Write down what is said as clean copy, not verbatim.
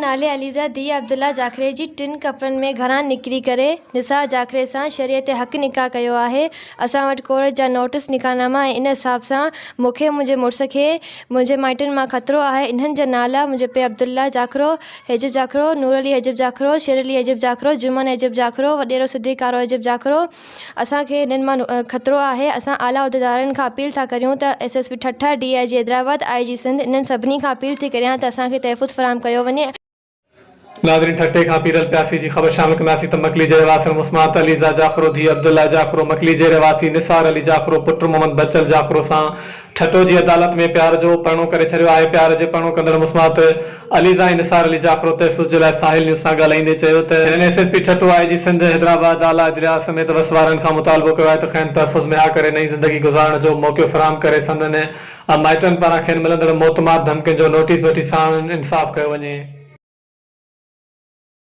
نالي عليزه ڌيء عبدالله جاکري جي ٽن ڪپڙن ۾ گهران نڪري ڪري نثار جاکري سان شريعت حق نڪاح ڪيو آهي. اسان وٽ ڪورٽ جا نوٽس، نڪاح ناما ۽ ان حساب سان مون کي منهنجي مڙس کي منهنجي مائٽن مان خطرو آهي. انهن جا نالا منهنجو پيء عبدالله جاکرو، حيجب جاکرو، نور علي حيجب جاکرو، شير علي حيجب جاکرو، جمن حيجب جاکرو، وڏيرو صديق ڪارو حيجب جاکرو، اسان کي هنن مان خطرو آهي، اسان اعليٰ عهديدارن کان اپيل ٿا ڪريون ته S S P Thatta, D I G Hyderabad, I G Sindh انهن سڀني کان اپيل ٿي ڪريان ته اسان کي تحفظ فراهم ڪيو وڃي. ناظرين ٺٽي کان پيرل پياسي جي خبر شامل ڪنداسين ته مڪلي جي رهواسڻ مسمات عليزه جاکرو ڌيء عبدالله جاکرو مڪلي جي رهواسي نثار علي جاکرو پٽ محمد بچل جاکرو سان ٺٽو جي عدالت ۾ پيار جو پرڻو ڪري ڇڏيو آهي پيار جي پرڻو ڪندڙ مسمات عليزه ۽ نثار علي جاکرو تحفظ جي لاء ساحل نيوز سان ڳالهائيندي چيو ته هنن S S P Thatta I G Sindh Hyderabad اعليٰ عدليا سميت وس وارن کان مطالبو ڪيو آهي ته کين تحفظ مهيا ڪري نئين زندگي گذارڻ جو موقعو فراهم ڪري سندن مائٽن پاران کين ملندڙ موتمار ڌمڪين جو نوٽيس وٺي ساڻن انصاف ڪيو وڃي.